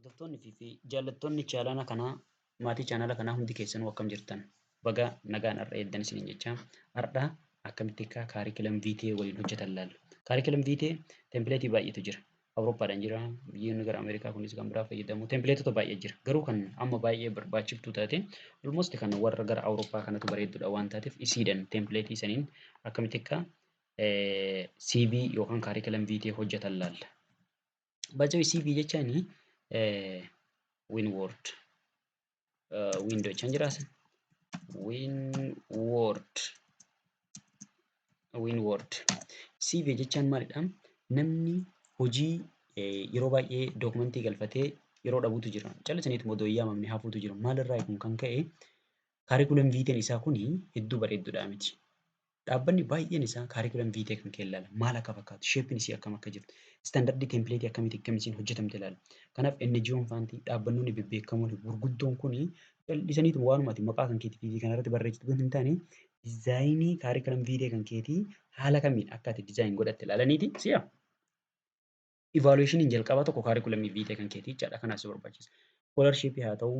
Hordoftoonni fi jaallattoonni chaanala kanaa, maatii chaanala kanaa hundi keessanuu akkam jirtan? Baga nagaan har'a eeddan isiniin jecha. Har'a akkamitti akka curriculum vitae waliin hojjetan laalla. Curriculum vitae template baay'eetu jira. Awurooppaadhaan jira, biyyoonni gara Ameerikaa kunis kan biraa fayyadamu. Templateota baay'ee jira. Garuu kan amma baay'ee barbaachiftuu taate almost kan warra gara Awurooppaa kanatu bareeddudha waan taateef isiidhaan template saniin akkamitti akka CV yookaan curriculum vitae hojjetan laalla. Baay'ee CV jechaani WinWord window jechaan jiraasa. WinWord WinWord CV jechaan maalidha? Namni hojii yeroo baay'ee document galfatee yeroo dhabuutu jira. Callisaniituma odoo hin yaamamne hafuutu jira. Maalirraa kun kan ka'e curriculum vitaen isaa kuni hedduu bareedduudhaa miti. Dhaabbanni baay'een isaa curriculum vitae kan kee ilaala. Maal akka fakkaatu, shapeiin isii akkam akka jirtu, standard template akkamitti akkamisiin hojjetamte ilaala. Kanaaf NGO'n faanti dhaabbannoonni bebbeekamoon gurguddoon kuni callisaniituma waanuma ati maqaa kan keetii fi kanarratti barreessitu hin taane design curriculum vitae kan keetii haala kamiin akka ati design godhatte ilaalaniiti si'a. Evaluationiin jalqabaa tokko curriculum vitae kan keetii jechaadha. Kanaaf si barbaachisa. Scholarship haa ta'u,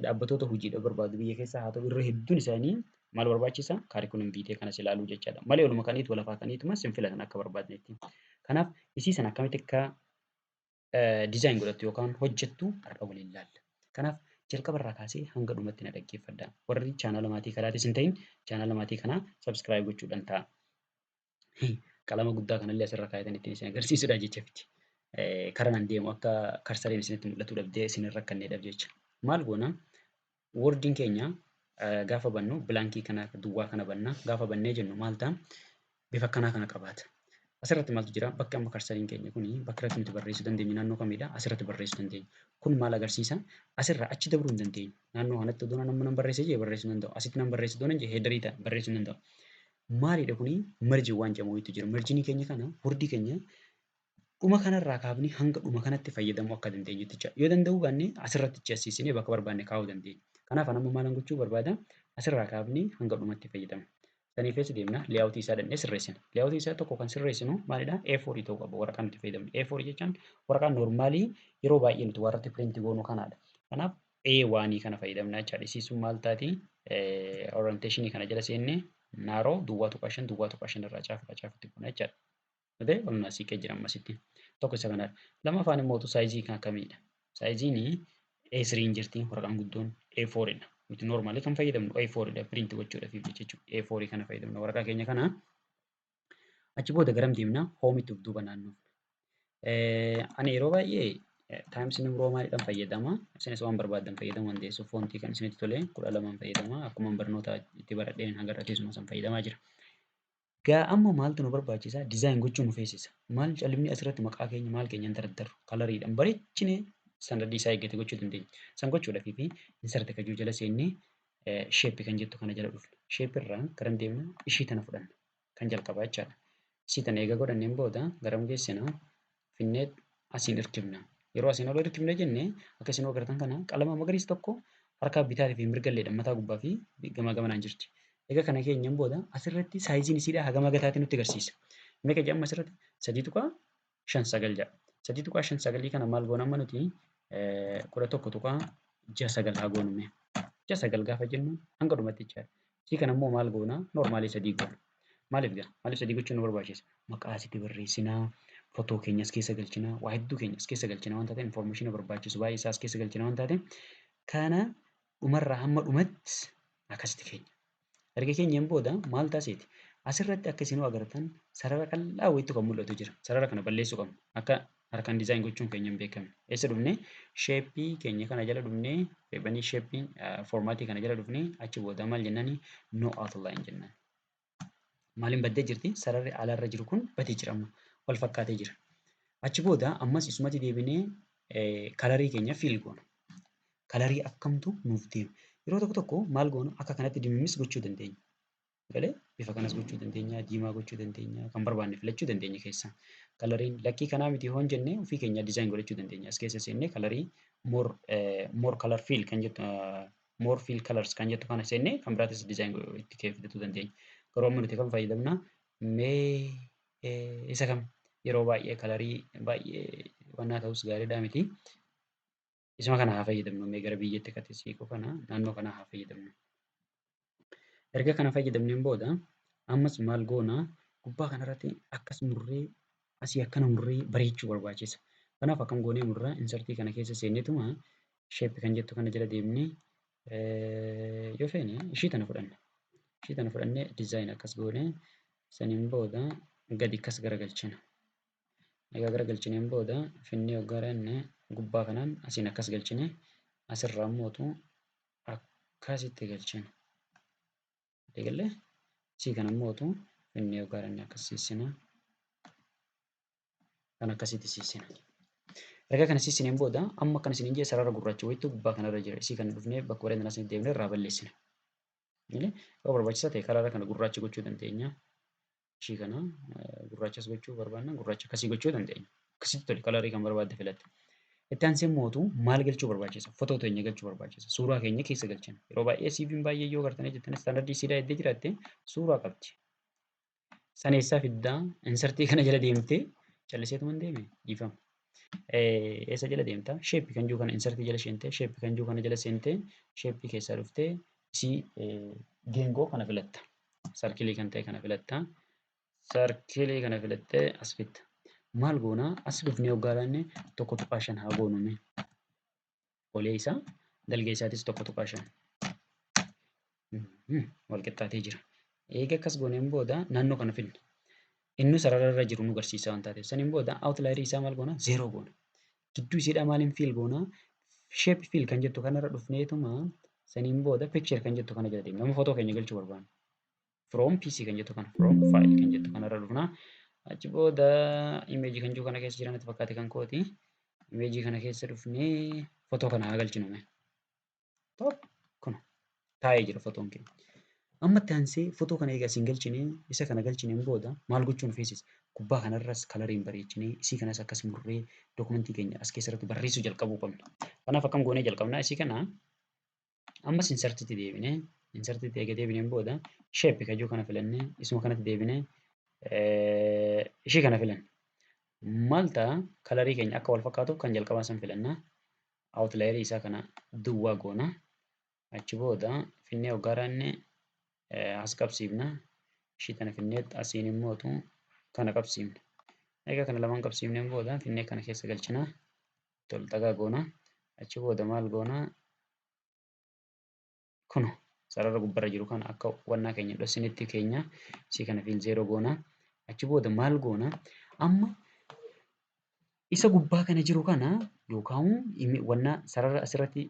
dhaabbatoota hojiidhaaf barbaadu biyya keessaa haa ta'u, irra hedduun isaanii maal barbaachisa? Curriculum vitae kanas ilaaluu jechaadha. Malee oluma kaniitu lafaa kaniituma sin filatan akka barbaadnetti. Kanaaf isii sana akkamitti akka design godhattu yookaan hojjettu har'a waliin ilaalla. Kanaaf jalqaba irraa kaasee hanga dhumatti na dhaggeeffadhaa. Warri chaanala maatii kanaatis hin ta'in chaanala maatii kanaa subscribe gochuudhaan ta'a. Qalama guddaa kanallee asirra kaayatan ittiin isin agarsiisuudha jecha miti. Karaa nan deemu akka cursoriin isinitti mul'atu dhabdee isin hin rakkanneedhaaf jecha. Maal goona? Wordiin keenya gaafa bannu blank kana duwwaa kana banna. Gaafa bannee jennu maal ta'a? Bifa akkanaa kana qabaata. Asirratti maaltu jira? Bakki amma cursoriin keenya kuni bakka irratti nuti barreessuu dandeenyu naannoo kamidha? Asirratti barreessuu dandeenya. Kun maal agarsiisa? Asirraa achi dabruu hin dandeenyu. Naannoo kanatti odoo nama nan barreessa jee barreessuu hin danda'u. Asitti nan barreessa odoo nan jee header ta'a barreessuu hin danda'u. Maalidha kuni? Margin waan jedhamu wayiitu jira. Margin keenya kana Word keenya dhuma kanarraa kaafnee hanga dhuma kanatti fayyadamuu akka dandeenyutti jecha. Yoo danda'uu baanne asirratti ceesisnee bakka barbaanne kaa'uu dandeenya. Kanaaf amma maalan gochuu barbaada? Asirraa kaafnee hanga dhumatti fayyadamna. Saniif eessa deemna? Layout isaa dhaqnee sirreessina. Layout isaa tokko kan sirreessinu maalidha? A4 ta'uu qaba waraqaan nuti fayyadamnu. A4 jechaan waraqaa normal yeroo baay'ee nuti warratti print goonu kanaadha. Kanaaf A1 kana fayyadamna jechaadha. Isiin sun maal taati? Orientation kana jala seennee narrow 0.5 0.5 irraa caafirraa caafitti goona jechaadha. Ta'e ol siqee jira ammasitti. Tokko isa kanadha. Lammaffaan immoo size kan akkamiidha? Sizeiin A3 jirti, waraqaan guddoon A4 dha. Nuti normal kan fayyadamnu A4 dha print gochuudhaaf jechuudha. A4 kana fayyadamna waraqaa keenya kana. Achi booda garam deemna? Homeitti of duuba naannofna. Ani yeroo baay'ee Times New Romaniidhaan fayyadama. Isinis waan barbaaddan fayyadamuu dandeessu. Font kan isinitti tole 12n fayyadama. Akkuma barnoota itti baradheen hanga irra teessuma san fayyadamaa jira. Gaa amma maaltu nu barbaachisa? Design gochuu nu feesisa. Maal califni asirratti maqaa keenya maal keenya hin dardarru. Coloriidhaan bareechinee standard isaa eeggate gochuu dandeenya. San gochuudhaaf fi insert kajuu jala seennee shape kan jettu kana jala dhufna. Shape irraa garam deemna? Ishii tana fudhanna. Kan jalqabaa jechaadha. Ishii tana eega godhanneen booda garam geessina? Finnee asiin hirkifna. Yeroo asiin ol hirkifne jenne akka isin agartan kana qalama magariisa tokko harka bitaa fi mirgalleedha mataa gubbaa fi gamaa gamanaan jirti. Egaa kana keenyan booda asirratti sizeiin isiidhaa hagam haga taate nutti agarsiisa. Meeqa jedhama asirratti? 3.59 jedha. 3.59 kana maal goona amma nuti? 11.69 haa goonu mee. 69 gaafa jennu hanga dhumatti jechaadha. Isii kana immoo maal goona? Normal 3 goona. Maaliif gaa? Maaliif 3 gochuun nu barbaachisa? Maqaa asitti barreessinaa, fotoo keenya as keessa galchinaa, waa hedduu keenya as keessa galchina waan taateef, information barbaachisu baay'ee isaa as keessa galchina waan taateef, kana dhumarraa hamma dhumatti akkasitti keenya. Erga keenyeen booda maal taasise? Asirratti akka isin agartan sarara qal'aa wayiitu kan mul'atu jira. Sarara kana balleessuu qabna. Akka harkaan design gochuun keenya hin beekamne. Eessa dhufnee? Shape keenya kana jala dhufnee, ribbon shape format kana jala dhufnee, achi booda maal jennaani? No outline jennaan. Maaliin baddee jirti? Sararri alaarra jiru kun badee jira amma. Wal fakkaatee jira. Achi booda ammas isumatti deebinee color keenya fill goona. Color akkamtu nuuf deema? Yeroo tokko tokko maal goona? Akka kanatti dimimmis gochuu dandeenya. Galee bifa kanas gochuu dandeenya, diimaa gochuu dandeenya, kan barbaanne filachuu dandeenya keessaa. Coloriin lakkii kanaa miti hoon jennee ofii keenya design godhachuu dandeenya. As keessa seennee color more color fill kan jettu, more fill colors kan jettu kana seennee kan biraatis design itti fidachuu dandeenya. Garuu amma nuti kan fayyadamna mee isa kam yeroo baay'ee color baay'ee wannaa ta'us gaariidhaa miti. Isuma kana haa fayyadamnu, mee gara biyyatti akkatti siiqu kana naannoo kanaa haa fayyadamnu. Erga kana fayyadamneen booda ammas maal goona? Gubbaa kanarratti akkas murree, asii akkana murree bareechuu barbaachisa. Kanaaf akkam goonee murraa? Insertii kana keessa seenneetuma shape kan jettu kana jala deemnee, yoo feene ishii tana fudhanna. Ishii tana fudhannee design akkas goonee, saniin booda gadi akkas garagalchina. Egaa garagalchineen booda finnee hoggaa dhaanne gubbaa kanaan asiin akkas galchine, asirraa immootu akkasitti galchina. Eegallee isii kana immootu finnee hoggaa dhaanne akkas siissina. Kan akkasitti siissina. Erga kana siissineen booda amma akkana isiniin jee sarara gurraacha wayiitu gubbaa kanarra jira. Isii kana dhufnee bakka bareedan asitti deemnee irraa balleessina. Yoo barbaachisaa ta'e karaara kana gurraacha gochuu dandeenya. Ishii kana gurraachas gochuu barbaanna, gurraacha akkasii gochuu dandeenya. Akkasitti tole, colorii kan barbaadde filatte. Itti aansee mootu maal galchuu barbaachisa? Fotoo teenya galchuu barbaachisa. Suuraa keenya keessa galchina. Yeroo baay'ee CV'n baay'ee yoo gartanii jettan standardii siidaa eddee jiraatte suuraa qabdi. San eessaa fiddaa? Insertii kana jala deemtee calliseetuma hin deeme, dhiifama. Eessa jala deemta? Shape kan jiru kana insertii jala seentee, shape kan jiru kana jala seentee, shape keessaa dhuftee isii geengoo kana filatta. Circleii kan ta'e kana filatta. Circleii kana filattee as fitta. Maal goonaa? As dhufnee hoggaa laanne 1.5 haa goonume. Olee isaa dalga isaatis 1.5. Wal qixxaatee jira. Eega akkas gooneen booda naannoo kana fidna. Inni sarara irra jiru nu garsiisa waan taateef. Saniin booda outlineii isaa maal goona? Zero goona. Gidduu isiidhaa maaliin fill goona? Shape fill kan jettu kanarra dhufneetuma saniin booda picture kan jettu kana jala deemna. Amma footoo keenya galchuu barbaanna. From PC kan jettu kana, from file kan jettu kanarra dhufna. Achi booda image kan jiru kana keessa jiran natti fakkaate kan kooti. Image kana keessa dhufnee footoo kana haa galchinu mee. Top kun taa'ee jira fotoon keenya. Amma itti aansee fotoo kana egaa asiin galchinee, isa kana galchineen booda maal gochuun feesisa? Gubbaa kanarras coloriin bareechinee, isii kanas akkas murree documentii keenya as keessatti barreessuu jalqabuu qabna. Kanaaf akkam goonee jalqabna? Isii kana ammas insertitti deebinee, insertitti eega deebineen booda shape kan jiru kana filannee, isuma kanatti deebinee ishii kana filanna. Maal ta'a? Colorii keenya akka wal fakkaatuuf kan jalqabaa san filanna. Outlineii isaa kana duwwaa goona. Achi booda finnee hoggaa raanne as qabsiifna. Ishii tana finnee asiin immootu kana qabsiifna. Egaa kana lamaan qabsiifneen booda finnee kana keessa galchina. Tolxagaa goona. Achi booda maal goona? Kuno sarara gubbarra jiru kana akka wannaa keenya dhossinitti keenya isii kana fill zero goona. Achi booda maal goona? Amma isa gubbaa kana jiru kana yookaan wannaa sarara asirratti,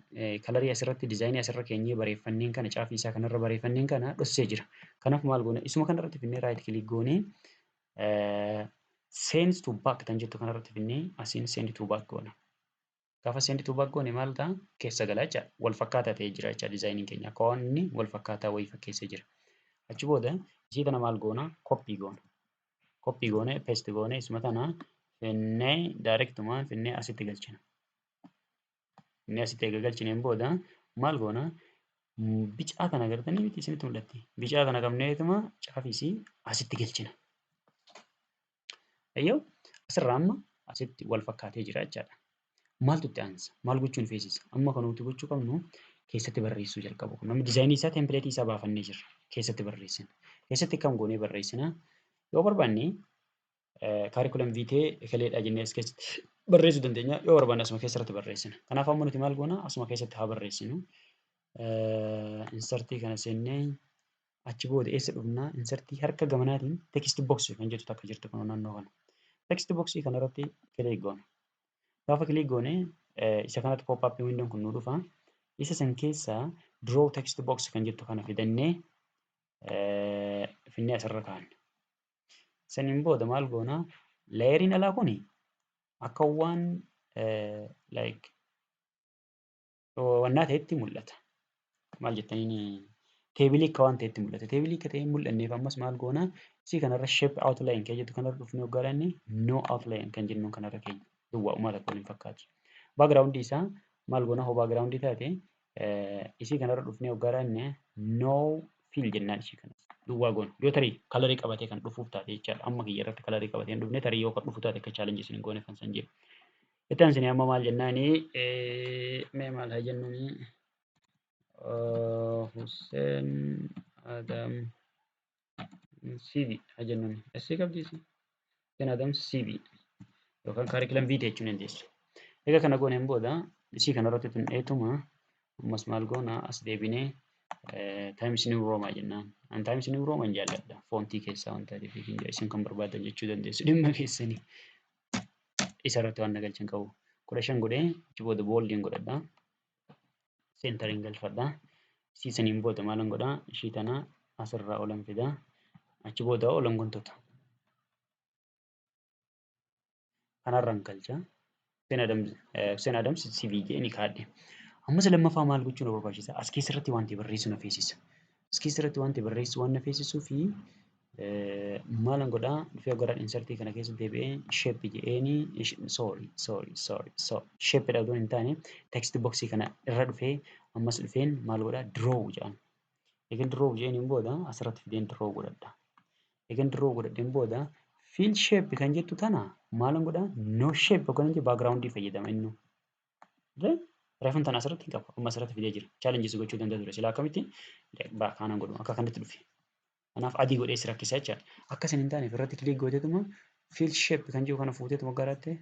colorii asirratti, designii asirra keenyee bareeffanneen kana, caafii isaa kanarra bareeffanneen kana dhossee jira. Kanaaf maal goona? Isuma kanarratti finnee right click goonee send to back kan jettu kanarratti finnee asiin send to back goona. Gaafa send to back goone maal ta'a? Keessa galaa jechaadha. Wal fakkaataa ta'ee jira jechaadha designiin keenya. Akka waan inni wal fakkaataa wayii fakkeessee jira. Achi booda isii tana maal goona? Copy goona. Copy goone, paste goone, isuma tana finnee directumaan finnee asitti galchina. Finnee asitti eega galchineen booda maal goona? Bicaa kana agartanii miti isinitti mul'atti. Bicaa kana qabneetuma caafisii asitti galchina. Eeyyoo, asirraa amma asitti wal fakkaatee jira jechaadha. Maaltu itti aansa? Maal gochuun feesisa? Amma kan nuti gochuu qabnu keessatti barreessuu jalqabu. Namni designii isaa, templateii isaa baafannee jirra. Keessatti barreessina. Keessatti kam goonee barreessina? Yoo barbaanne curriculum vitae ekeleedha jennee as keessatti barreessuu dandeenya. Yoo barbaanne asuma keessatti barreessina. Kanaaf amma nuti maal goona? Asuma keessatti haa barreessinu. Insertii kana seennee achi booda eessa dhufnaa? Insertii harka gamanaatiin text boxii kan jettu takka jirtu kun naannoo kana. Text boxii kanarratti click goona. Gaafa click goone isa kanatti pop-up windown kun nu dhufa. Isa san keessaa draw text box kan jettu kana fidannee finnee asirra kaa'anna. Saniin booda maal goona? Layeriin alaa kuni akka waan like wannaa ta'etti mul'ata. Maal jettaniin, tableii akka waan ta'etti mul'ata. Tableii akka ta'e hin mul'anneef ammas maal goona? Isii kanarra shape outline kan jettu kanarra dhufnee hoggaa ilaalle no outline kan jennuun kanarra keenya. Duwwaa uumaa takka waliin fakkaati. Background isaa maal goona? Hoo background taate isii kanarra dhufnee hoggaa ilaalle no fill jennaan ishii kanas. Duwwaa goona. Yoo tarii colorii qabatee kan dhufuuf taate jechaadha. Amma kiyya irratti colorii qabatee hin dhufne, tarii yoo kan dhufu taate akka challengeii isin hin goone kan san jedhu. Itti aansinee amma maal jennaani? Mee maal haa jennuuni? Hussein Adam CV haa jennuuni. SC qabdi isii? Hussein Adam CV yookaan curriculum vitae jechuu dandeessu. Egaa kana gooneen booda isii kanarratti tuqneetuma ammas maal goona, as deebinee Times New Roman jennaan. An Times New Roman jaalladha. Fontii keessaa waan taateef isin kan barbaadan jechuu dandeessu, dhimma keessanii. Isa irratti waan nagalchan qabu. 15 godhee achi booda boldiin godhadha. Centeriin galfadha. Isii saniin booda maalan godhaa? Ishii tana asirraa olan fida. Achi booda olan gontota. Kanarraan galcha. Hussein Adams CV jedhee ni kaadhe. Ammas lammaffaa maal gochuu na barbaachisa? As keessarratti wanti barreessu na feesisa. As keessarratti wanti barreessu waan na feesisuu fi maalan godhaa? Dhufee gara insertii kana keessa deebi'ee shape jedheeni, sorry, sorry, sorry, sorry, shape dha otoo hin taane text boxii kana irra dhufee ammas dhufeen maal godhaa? Draw jedhan. Egan draw jedhaniin booda asirratti fideen draw godhadha. Egan draw godhadheen booda fill shape kan jettu tana maalan godhaa? No shape yookaan inni background fayyadama inni. Reefun tana asirratti hin qabu. Amma asirratti fidee jira. Challenges gochuu danda'a ture. Silaa akkamitti kaanaan godhu akka kanatti dhufe. Kanaaf adii godhee si rakkisa jechaadha. Akka isin hin taaneef irratti click gooteetuma fill shape kan jiru kana fuuteetuma garaatti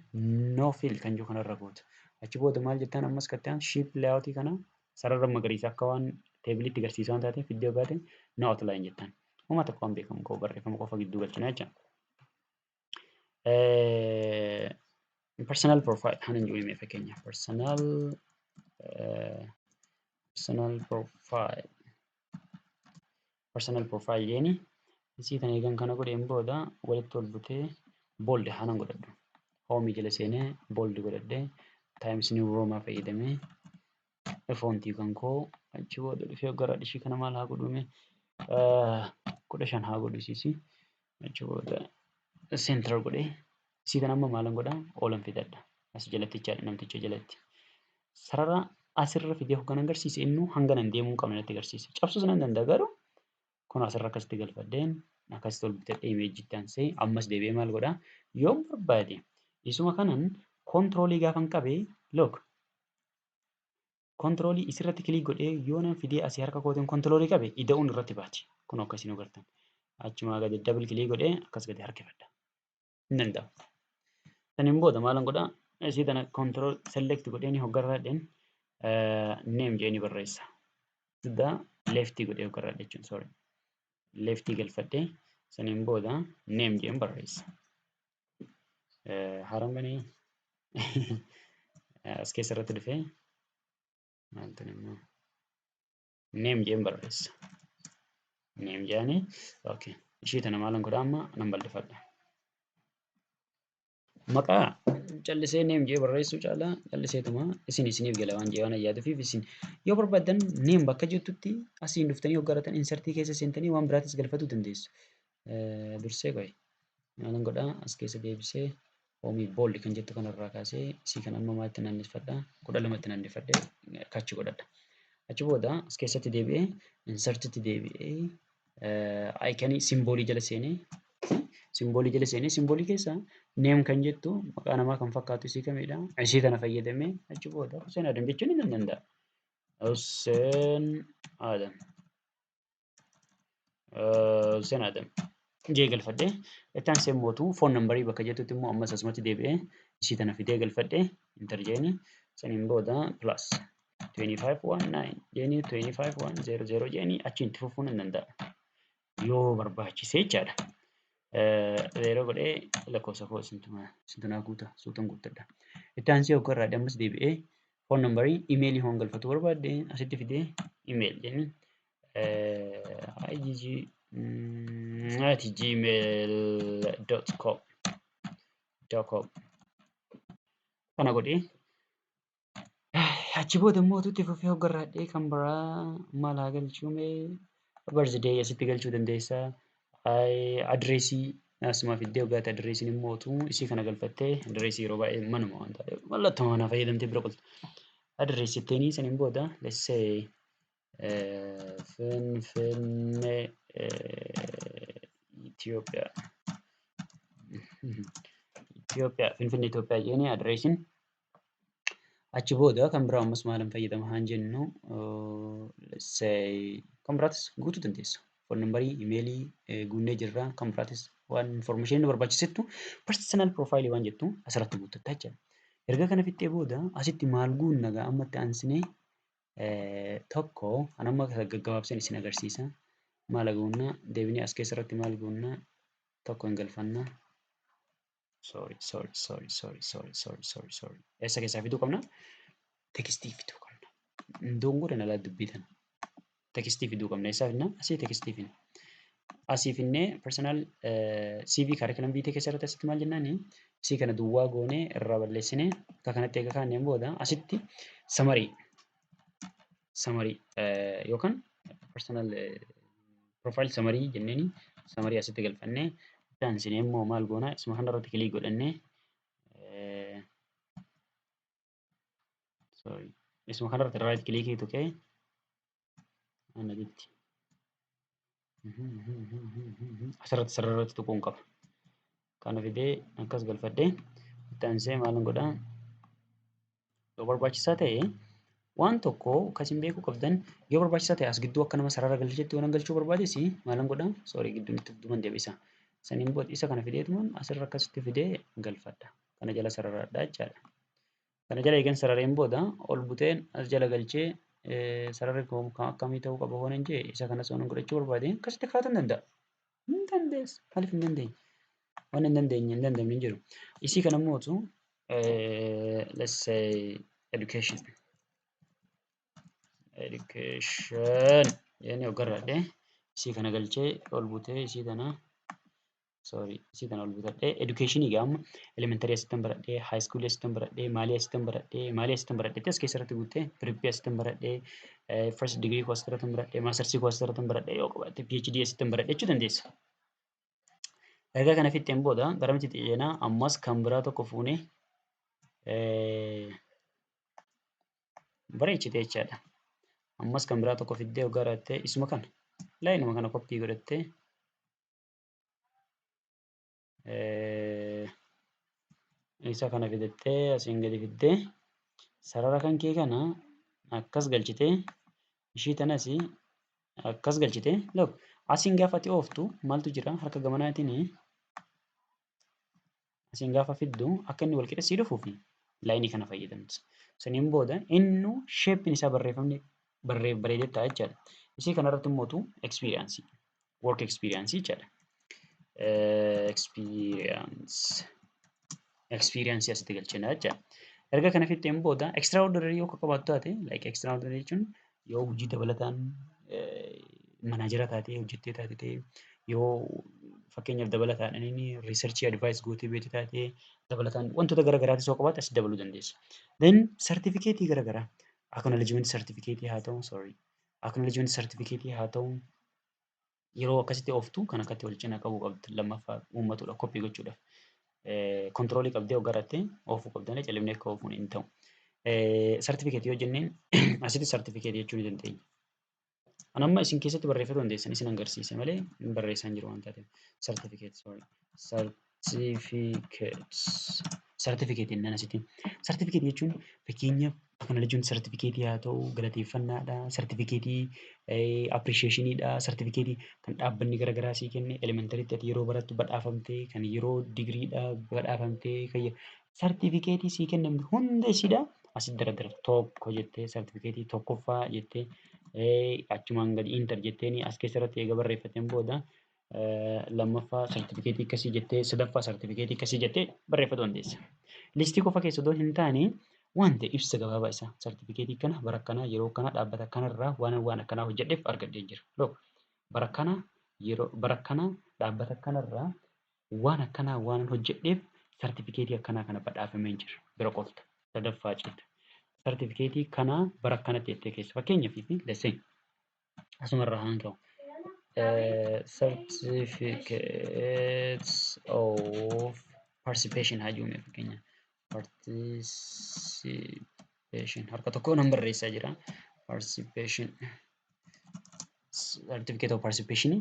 no fill kan jiru kanarra goota. Achi booda maal jettaan? Ammas kattaan shape layout kana sarara magariisa akka waan tableitti agarsiisaa waan taateef iddoo baate no outline jettaan. Uumaa tokko waan beekamu qabu barreeffama qofa gidduu galchina jecha. Personal profile hanan jiru himee, fakkeenyaaf personal profile jeeni. Isii kana eegan kana godheen booda walitti ol butee bold hanan godhadhu. Homeii jala seenee bold godhadhee Times New Roman fayyadamee fontii kan koo achi booda dhufee gara ishii kana maal haa godhume? 15 haa godhu isiisi. Achi booda center godhee isii kana amma maalan godhaa? Oolan fidadha. As jalatti jechaadha, namticha jalatti. Sarara asirra fidee hoggan agarsiise innuu hanga nan deemuu hin qabne natti agarsiisa. Cabsuus nan danda'a, garuu kun asirra akkasitti galfadheen akkasitti ol bitadhee imageitti aansee ammas deebi'ee maal godhaa? Yoon barbaade isuma kanan controlii gaafan qabee, look, controlii isirratti click godhee yoo nan fidee asii harka kootiin controlii qabe ida'uun irratti baati. Kun akkasiin agartan. Achumaa gadi double click godhee akkas gadi harkifadha. Hin danda'amu. Saniin booda maalan godhaa? Isii tana control select godhee hoggarraadheen name jedhee barreessa. The leftii godhee hoggarraadhe jechuun, sorry. Leftii galfadhee saniin booda name jedheen barreessa. Haaraan banee as keessa irratti dhufee maaltu immoo name jedheen barreessa. Name jedhanii, okay. Ishii tana maalan godhaa? Amma nan bal'ifadha. Maqaa callisee name jedhee barreessuu caalaa calliseetuma isin isiniif gala waan jedhee waan yaaduufiif, isin yoo barbaaddan name bakka jirtutti asiin dhuftanii hoggaratan insertii keessa seentanii waan biraatis galfatuu dandeessu. Dursee qoy maalan godhaa? As keessa deebisee homeii bold kan jettu kanarraa kaasee isii kana amma maalitti naanneffadhaa? 12tti naanneffadhee kachi godhadha. Achi booda as keessatti deebi'ee insertitti deebi'ee iconii symbolii jala seenee, symbolii jala seenee symbolii keessa name kan jettu maqaa namaa kan fakkaatu isii kamidha? Isii kana fayyadamee achi booda Hussein Adam jechuun ni danda'a. Hussein Adam. Hussein Adam jee galfadhee itti aansee mootu phone numberii bakka jettutti immoo ammas asumatti deebi'ee isii tana fidee galfadhee enter jeeni, saniin booda plus 2519 jeeni, 25100 jeeni achiin itti fufuu nan danda'a. Yoo barbaachise jechaadha. Zeeroo godhee lakkoofsa koo isintu naa guuta, suutan guuttadha. Itti aansee hoggarraa ammas deebi'ee phone numberii, emailii hoon galfatu barbaadde asitti fidee email jenni igg@gmail.com.com kana godhee achi booda immoo itti fufee hoggarraadhee kan biraa maal haa galchuu? Mee birthday asitti galchuu dandeessaa. Addressii asuma fiddee hoggaate addressiin immoo isii kana galfattee addressii yeroo baay'ee manuma waan taateef mallattoo manaa fayyadamtee bira qolta. Addressii jetteenii saniin booda, let's say, Finfinnee, Itoophiyaa. Itoophiyaa, Finfinnee, Itoophiyaa jedhanii addressiin. Achi booda kan biraa ammas maalan fayyadama haan jennu, let's say, kan biraatis guutuu dandeessa. Phone numberii, emailii guunnee jirra. Kan biraatis waan information nu barbaachisettu personal profile waan jettu asirratti guuttatta jechuudha. Erga kana fixxee booda asitti maal guunna gaa? Amma itti aansinee tokko an amma gaggabaabseen isin agarsiisa. Maal guunna? Deebinee as keessarratti maal guunna? Tokko hin galfanna. Sorry, sorry, sorry, sorry, sorry, sorry, sorry, sorry. Eessa keessaa fiduu qabna? Textii fiduu qabna. Dongora na laa dubbii tana. Textii fiduu qabna. Eessaa fidna? Asii textii fidna. Asii finnee personal CV curriculum vitae keessa irratti asitti maal jennaani? Isii kana duwwaa goonee irraa balleessinee akka kanatti eega kaa'anneen booda asitti summary yookaan personal profile summary jenneeni summary asitti galfannee, itti aansinee immoo maal goona? Isuma kanarratti click godhannee, sorry, isuma kanarratti right clickii tuqee anaditti asirratti sararratti tuquun qaba. Kana fidee akkas galfadhee itti aansee maal godhaa? Yoo barbaachisaa ta'e, waan tokko akkasiin beekuu qabdan, yoo barbaachisaa ta'e as gidduu akka nama sarara galchetti waan galchuu barbaades maalan godhaa? Sorry, gidduun itti duman deebisa. Saniin booda isa kana fideetumaan asirra akkasitti fidee galfadha. Kana jala sararadha jechaadha. Kana jala eegan sarareen booda ol buteen as jala galchee sararri kun akkamii ta'uu qaba hoon jee, isa kanas waan godhachuu barbaade akkasitti kaa'uu hin danda'a. Hin dandeessa. Maaliif hin dandeenye? Waan hin dandeenye hin dandamne hin jiru. Isii kana mootu, let's say, education. Education jennee hoggarradhe isii kana galchee ol butee isii tana, sorry, isii tana ol butadhee educationii gaama elementary asittan baradhee, high school asittan baradhee, maalii asittan baradhee, maalii asittan baradhee, as keessatti guuttee prepii asittan baradhee, first degree koo asirratti baradhee, mastersii koo asirratti baradhee, yoo qabaatte PhD asittan baradhee jechuu dandeessa. Erga kana fixxeen booda garamitti xiyyeena? Ammas kan biraa tokko fuunee bareechite jechaadha. Ammas kan biraa tokko fiddee hoggaa rattee isuma kana lineuma kana copy godhattee isa kana fidattee asiin gadi fiddee sarara kan kee kana akkas galchitee ishii tanas akkas galchitee. Look, asiin gaafa ati ooftu maaltu jira? Harka gamanaatiin asiin gaafa fiddu akka inni wal qixa sii dhufuuf lineii kana fayyadamta. Saniin booda innu shapeiin isaa barreeffamni bareedee ta'a jechaadha. Isii kanarratti immootu experience, work experience jechaadha. Experience asitti galchina jechaadha. Erga kana fixxeen booda extraordinary yoo qabaattu taate, like extraordinary jechuun yoo hojii dabalataan managera taatee hojjettee taate ta'e, yoo fakkeenyaaf dabalataan inni researchii advice gootee beekte taate, dabalataan wantoota gara garaatis yoo qabaatte asitti dabaluu dandeessa. Then certificateii gara garaa, acknowledgement certificateii haa ta'u, sorry, acknowledgement certificateii haa ta'u, yeroo akkasitti ooftu kan akkatti wal cinaa qabuu qabdu lammaffaa uummatudha copy gochuudhaaf. Controlii qabdee hoggarrattee oofuu qabda malee califnee akka oofuun hin ta'u. Certificateii yoo jenneen asitti certificateii jechuu ni dandeenya. An amma isin keessatti barreeffachuu dandeessan isin agarsiise malee hin barreessaa hin jiru waan taateef. Certificate, sorry. Certificates. Certificate jennaan asitti. Certificate jechuun fakkeenyaaf acknowledgement certificate haa ta'u, galateeffannaadha, certificate appreciationiidha, certificate kan dhaabbanni garaagaraa sii kenne, elementarytti ati yeroo barattu badhaafamtee, kan yeroo digiriidha badhaafamtee, kan certificate sii kennamte hunda isiidha asitti dardara tokko jettee, certificate tokkoffaa jettee, achumaan gadi enter jetteeni as keessarratti eega barreeffateen booda lammaffaa certificate akkasii jettee, sadaffaa certificate akkasii jettee barreeffachuu dandeessa. Listii qofa keessa otoo hin taane waan ta'e ibsa gabaabaa isaa certificate kana bara akkanaa yeroo kana dhaabbata kanarraa waan akkanaa hojjedheef argadhee jira. Look, bara kana yeroo bara kana dhaabbata kanarraa waan akkanaa waan hojjedheef certificate akkanaa kana badhaafamee jira. Bira qofta sadaffaa ceeta. Certificate kanaa bara akkanatti jettee keessa fakkeenyaaf fi lesee asumarraa haan ka'u. Certificates of participation haa jennu fakkeenya. Participation harka tokko nan barreessaa jira. Participation, certificate of participation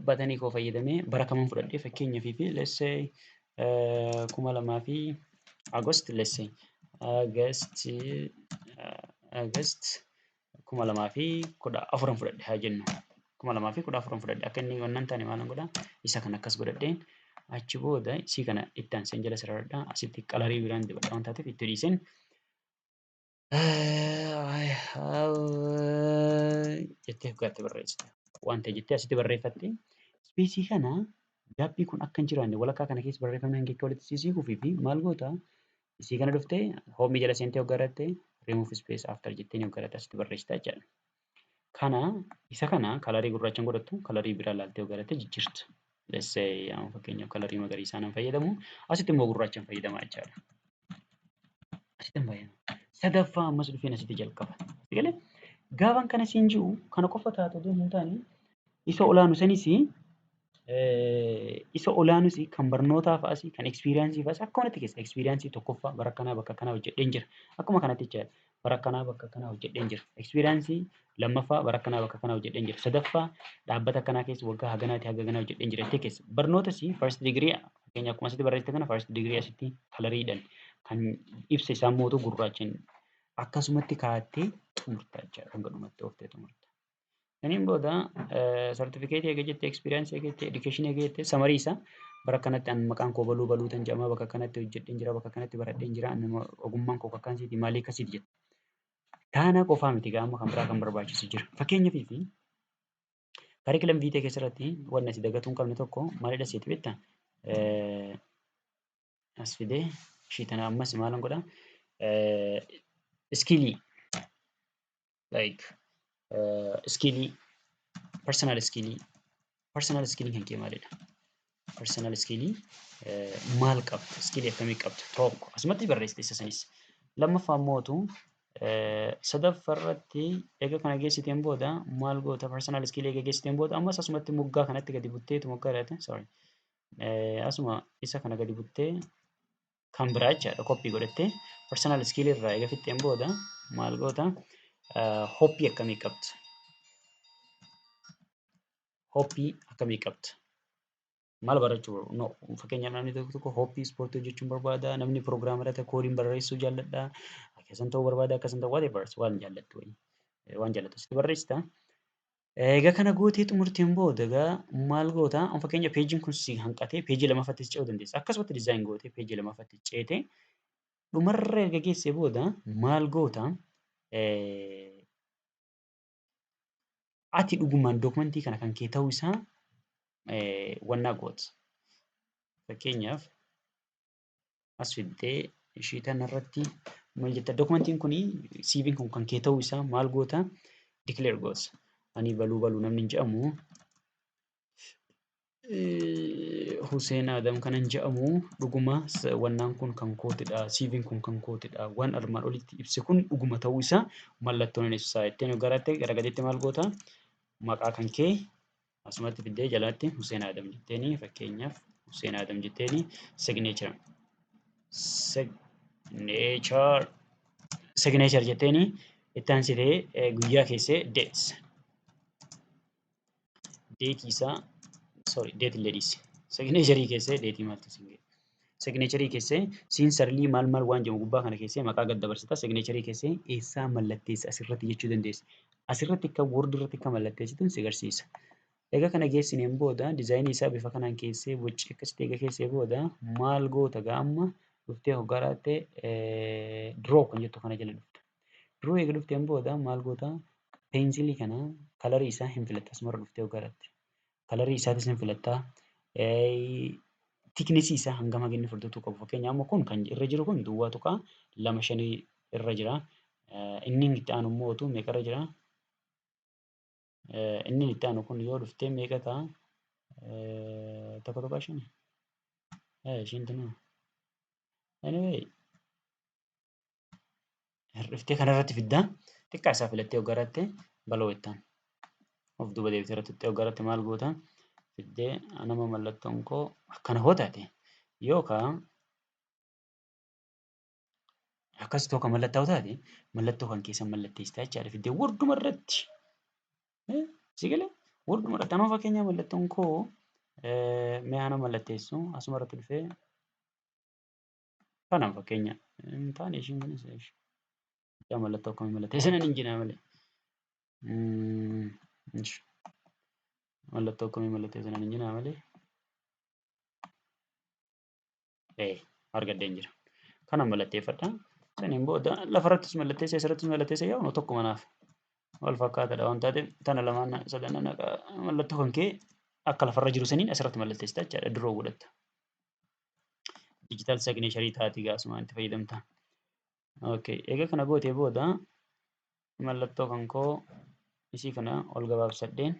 batanii koo fayyadamee bara kaman fudhadhee fakkeenyaaf fi let's say 2000 fi August, let's say August 2014n fudhadhe haa jennu. 2014n fudhadhe. Akka inni wannan taane maalan godhaa? Isa kana akkas godhadheen achi booda isii kana itti aanseen jala sararadhaa. Asitti colorii biraan dibadha waan taateef itti dhiiseen "I have" jettee gaatte barreessite. Waan ta'e jettee asitti barreeffatte. Spaceii kana, gapii kun akka hin jiraanne, walakkaa kana keessa barreeffamni hangi akka walitti sissiquufii fi maal goota? Isii kana dhuftee homeii jala seentee hoggaa irratti "remove space after" jettee hoggaa irratti asitti barreessita jechaadha. Kana isa kana colorii gurraacha hin godhattu, colorii biraa ilaaltee hoggaa irratti jijjiirta. Let's say, amma fakkeenyaaf colorii magariisaa nan fayyadamu, asitti immoo gurraacha fayyadamaa jechaadha. Asitti hin fayyadamu. Sadaffaa ammas dhufeen asitti jalqaba. Galee gaafan kana siin jiru kana qofa taatu otoo hin taane, isa olaanu sanis, isa olaanus, kan barnootaa fa'as, kan experienceii fa'as akka kanatti keessa experienceii tokkoffaa bara akkanaa bakka akkanaa hojjedheen jira. Akkuma kanatti jechaadha. Bara akkanaa bakka akkanaa hojjedheen jira. Experienceii lammaffaa bara akkanaa bakka akkanaa hojjedheen jira. Sadaffaa dhaabbata akkanaa keessa waggaa haganaati haga haganaa hojjedheen jira jettee keessa. Barnootas first degree fakkeenya akkuma asitti barreessite kana first degree asitti coloriidhaan kan ibsa isaa mootu gurraachaan akkasumatti kaa'attee xumurta jechaadha. Hanga dhumatti ooftee xumurta. Saniin booda sartifikeetii eega jettee, experienceii eega jettee, educationii eega jettee, summary isaa bara kanatti an maqaan koo baluu baluu tan jedhama, bakka kanatti hojjedheen jira, bakka kanatti baradheen jira, ogummaan koo akkasiiti, maalii akkasiiti jetta. Kana qofaa miti, amma kan biraa kan barbaachisu jira. Fakkeenyaaf fi curriculum vitae keessatti wanni ati dagatuu hin qabne tokko maalidha seeti beektaa? As fidee ishii tana ammas maalan godhaa? Skillii, like skillii, personal skillii, personal skillii kan kee maalidha? Personal skillii maal qabda? Skillii akkamii qabda? Tokko asumatti barreessite isa sanis. Lammaffaa immootu sadaffaarratti eega kana geessiteen booda maal goota? Personal skillii eega geessiteen booda ammas asumatti moggaa kanatti gadi butteetu moggaa irratti, sorry, asuma isa kana gadi buttee kan biraa jechaadha copy godhattee personal skillii irraa eega fixxeen booda maal goota? Hobby akkamii qabda? Hobby akkamii qabda? Maal barachuu? No, fakkeenyaaf namni tokko tokko hobby ispoortii hojjechuun barbaada, namni programmera ta'e codeiin barreessuu jaalladha, akkasan ta'uu barbaada, akkasan ta'uu, whatever, waan jaallattu wayii waan jaallattu asitti barreessita. Egaa kana gootee xumurteen booda egaa maal goota? Amma fakkeenya pageiin kun si hanqatee pageii lammaffaattis ce'uu dandeessa. Akkasumatti design gootee pageii lammaffaatti ceetee dhumarra erga geessee booda maal goota? Ati dhugumaan documentii kana kan kee ta'uu isaa wannaa goota. Fakkeenyaaf as fiddee ishii tanarratti maal jetta? Documentiin kun, CV'n kun kan kee ta'uu isaa maal goota? Declare goota. Ani baluu baluu namni hin jedhamu, Hussein Adam kanan jedhamu, dhuguma wannaan kun kan kootidha. CV'n kun kan kootidha. Waan armaan olitti ibse kun dhuguma ta'uu isaa mallattoon ibsaa ittiin garaatti gara gadiitti maal goota? Maqaa kan kee asumatti fiddee jalatti Hussein Adam jetteeni, fakkeenyaaf Hussein Adam jetteeni, signature signature signature jetteeni itti aansitee guyyaa keessee dates, dateii isaa, sorry, date illee dhiisi, signatureii keessee dateii maaltu siin ga'e, signatureii keessee sincerely maal maal waan jedhamu gubbaa kana keessee maqaa gad dabarsita. Signatureii keessee eessaa mallatteessa asirratti jechuu dandeessa. Asirratti akka Word irratti akka mallatteessitu si agarsiisa. Egaa kana geessineen booda designii isaa bifa kanaan keessee boccee akkasitti eega keessee booda maal goota? Gaa amma dhuftee hoggaa laattee draw kan jettu kana jala dhufta. Draw eega dhufteen booda maal goota? Pencilii kana colorii isaa hin filatta. Asumarra dhuftee hoggaa laatte. Colorii isaatis hin filattaa. Thicknessii isaa hangam haga inni furdatuu qabu. Fakkeenyaaf amma kun kan irra jiru kun 0.25 irra jira. Inni itti aanu immoo meeqarra jira? Inni itti aanu kun yoo dhuftee meeqa ta'a? 1.5. Ishiin tunuu. Anyway, hir'iftee kanarratti fiddaa. Xiqqaa isaa filattee hoggaa irratti baloo jettaan. Of duuba deebitee irratti tuqxee hoggaa irratti maal goota? Fiddee nama mallattoon koo akkana hoo taate yookaan akkas ta'u kan mallattaa'u taate mallattoo kan keessan mallatteessitaa jechaadha. Fiddee worduma irratti. Si galee worduma irratti amma fakkeenyaaf mallattoon koo mee haana mallatteessu asuma irratti dhufee Kanaaf fakkeenya hin taane ishiin kunis yaa mallattoo akkamii mallatteessinan hin jinaa malee. Mallattoo akkamii mallatteessinan hin jinaa malee. Ee argadheen jira. Kana mallatteeffadha. Saniin booda lafarrattis mallatteessa asirrattis mallatteessa yaa tokko manaaf wal fakkaataadha waan taateef tana lamaan sadan mallattoo kan kee akka lafarra jiru saniin asirratti mallatteessita jechaadha diroo godhatta. Digital signature taati gaasumaan itti fayyadamta. Okay, egaa kana gootee booda mallattoo kan koo isii kana ol gabaabsadheen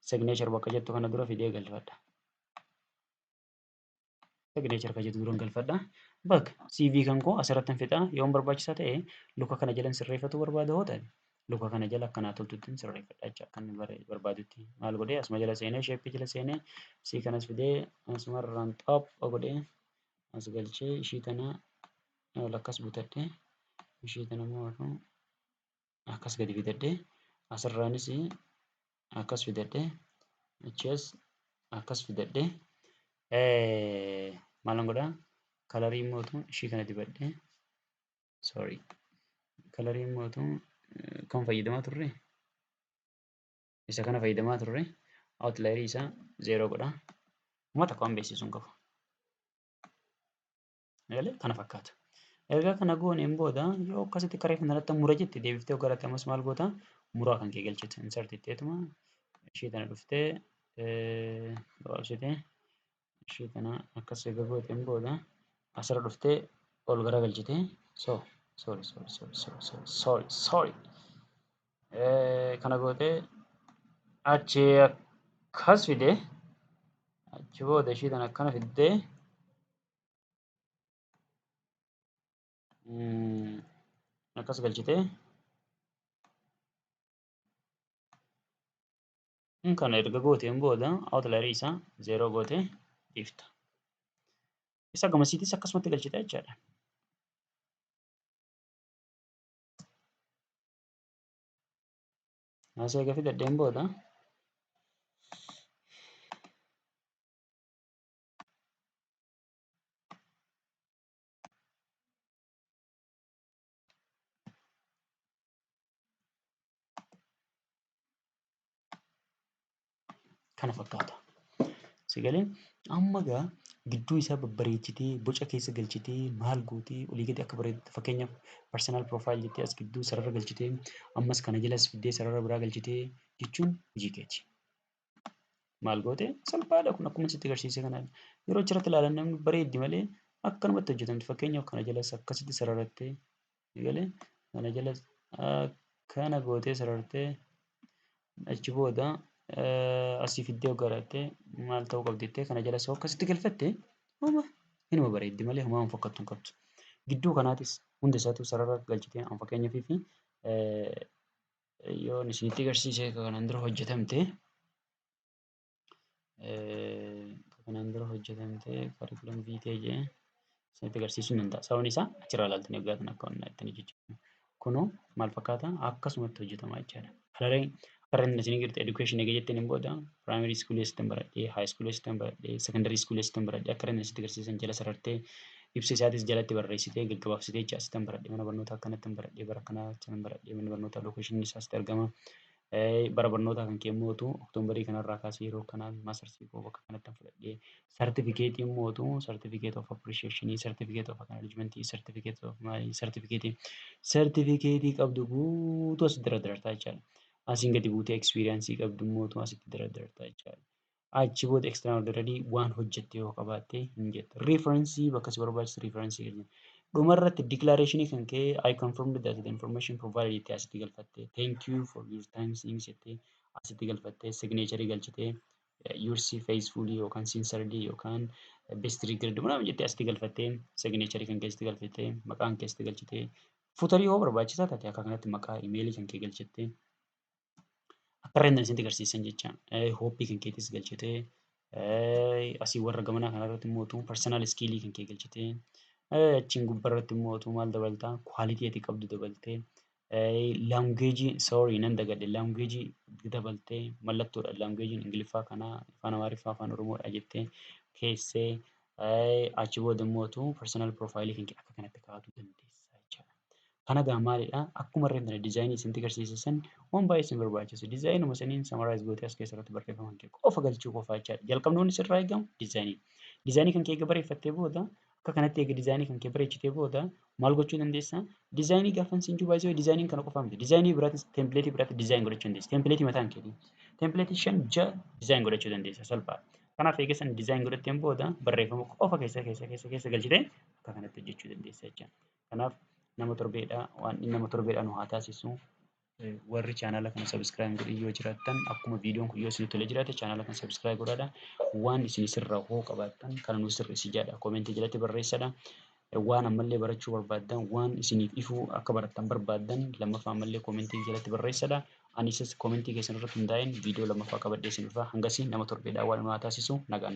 signature bakka jettu kana dura fidee galfadha. Signature kan jettu duran galfadha. Bakka CV kan koo asirratti hin fixa yoon barbaachisaa ta'e luka kana jalan sirreeffatu barbaada hoo ta'e luka kana jala akkanaa toltutti sirreeffadha jecha kan barbaadutti maal godhee asuma jala seenee sheeppii jala seenee isii kanas fidee asumarraan xapha godhee as galchee ishii tana ol akkas butadhee ishii tana immoo akkas gadi fidadhee asirraanis akkas fidadhee achi as akkas fidadhee maalan godhaa kalarii mootu ishii kana dibadhee sorry kalarii mootu kan fayyadamaa turre isa kana fayyadamaa turre outlinerii isaa 0 godha. Uma takka waan beeksisu hin qabu. Galee kana fakkaata. Erga kana gooneen booda yoo akkasitti karee kanarratti mura jette deebiftee garatti ammas maal goota muraa kan kee galchite insert itteetuma ishee tana dhuftee gabaabsitee ishee tana akkas erga gooteen booda asirra dhuftee ol garagalchite so sorry sorry sorry sorry sorry sorry sorry kana gootee achi akkas fide achi booda ishee tana akkana fiddee akkas galchitee kana erga gooteen booda outlinerii isaa 0 gootee dhiifta. Isa gamasiitis akkasumatti galchita jechaadha. Asii eega fidadheen booda kana fakkaata. Si galee amma gaa gidduu isaa babbareechitee boca keessa galchitee maal gootee olii gadi akka bareedutti fakkeenyaaf personal profile jettee as gidduu sarara galchitee ammas kana jalas fiddee sarara biraa galchitee jechuun hojii keeti. Maal goote salphaadha kun akkuma sitti agarsiise kanaan yeroo achirratti ilaalan namni bareeddi malee akkanumatti hojjetamti fakkeenyaaf kana jalas akkasitti sararattee galee kana jalas akkana gootee sarartee achi booda asii fiddee hoggaadhattee maal ta'uu qabdi jettee kana jalas akkasitti galfatte homa inuma bareeddi malee homaa hin fokkattu hin qabdu. Gidduu kanaatis hunda isaatu sarara galchitee an fakkeenyaaf fi yoon isinitti agarsiise kanaan dura hojjetamte kanaan dura hojjetamte curriculum vitae jee isinitti agarsiisuu hin danda'a. Sababni isaa achirraa ilaaltanii waggaa kana akka waan ittiin hojjechuudha. Kunoo maal fakkaata akkasumatti hojjetama jechaadha. Kalareen karra inni isin jirtu education eega jetteen hin booda primary school eessatti baradhee high school eessatti baradhee secondary school eessatti baradhee akka inni asitti agarsiisan jala sarartee ibsa isaatis jalatti barreessitee gaggabaabsitee jecha asitti baradhee mana barnootaa akkanatti baradhee bara kanaa achi baradhee mana barnootaa location isaa asitti argama. Bara barnootaa kan kee mootu Oktoobarii kanarraa kaasee yeroo kanaa maastarsii koo bakka kanatti fudhadhee sartifikeetii mootu certificate of appreciation certificate of acknowledgement certificate of maalii sartifikeetii sartifikeetii qabdu guutuu asitti daradartaa jechaadha. Asiin gadi buutee experience qabdu mootu asitti daradartaa jechaadha. Achi booda extraordinary waan hojjette yoo qabaatte hin jettu. Reference bakka si barbaachisu reference kenna. Dhumarratti declaration kan kee I confirm that the information provided jettee asitti galfatte. Thank you for your time things jettee asitti galfatte signature galchitee yours faithfully yookaan sincerely yookaan best regard ምናምን jettee asitti galfattee signature kan keessatti galfattee maqaan keessatti galchitee footerii yoo barbaachisaa taate akka kanatti maqaa imeelii kan kee galchattee akka irra isinitti agarsiisan jecha hooppii kan keetis galchitee asii warra gamanaa kanarratti immoo personal skill kan kee galchitee achiin gubbaarratti immoo maal dabaltaa quality ati qabdu dabaltee language sorry nan dagadhe language dabaltee mallattoodha language ingiliffaa kanaa afaan amaariffaa afaan oromoodha jettee keessee Achi booda immoo personal profile kan kee akka kanatti kaa'uu dandeessa jechaadha. Kana egaa maalidhaa, akkuma reefna design isinitti agarsiise san waan baay'ee isin barbaachisu. Designuma saniin summarize gootee as keessatti barreeffama kee qofa galchuu qofa jechaadha. Jalqabni wanni sirraa eegamu design. Design kan kee eega bareeffattee booda, akka kanatti eega design kan kee bareechitee booda maal gochuu dandeessaa? Design gaafa isin jiru baay'ee designiin kana qofa miti. Design biraatis, template biraatis design godhachuu dandeessa. Template mataan keetii. Template shan ja'a design godhachuu dandeessa salphaadha. Kanaaf eega san design godhatteen booda barreeffama qofa keessa keessa keessa keessa galchitee akka kanatti hojjechuu dandeessa jechaadha. Kanaaf nama torbeedhaa waan nama torbeedhaa nu haa taasisu. Warri chaanala kana subscribe godhin yoo jiraattan, akkuma viidiyoon kun yoo isinitti tolee jiraate, chaanala kana subscribe godhaadha. Waan isin sirraa hoo qabaattan kana nu sirreessi jedha. Comment jalatti barreessadha. Waan ammallee barachuu barbaaddan, waan isiniif ifuu akka barattan barbaaddan, lammaffaa ammallee comment jalatti barreessadha. Anis comment keessan irratti hundaa'een viidiyoo lammaffaa qabadhee isin dhufa. Hangasii nama torbeedhaa waan nu haa taasisu, nagaan.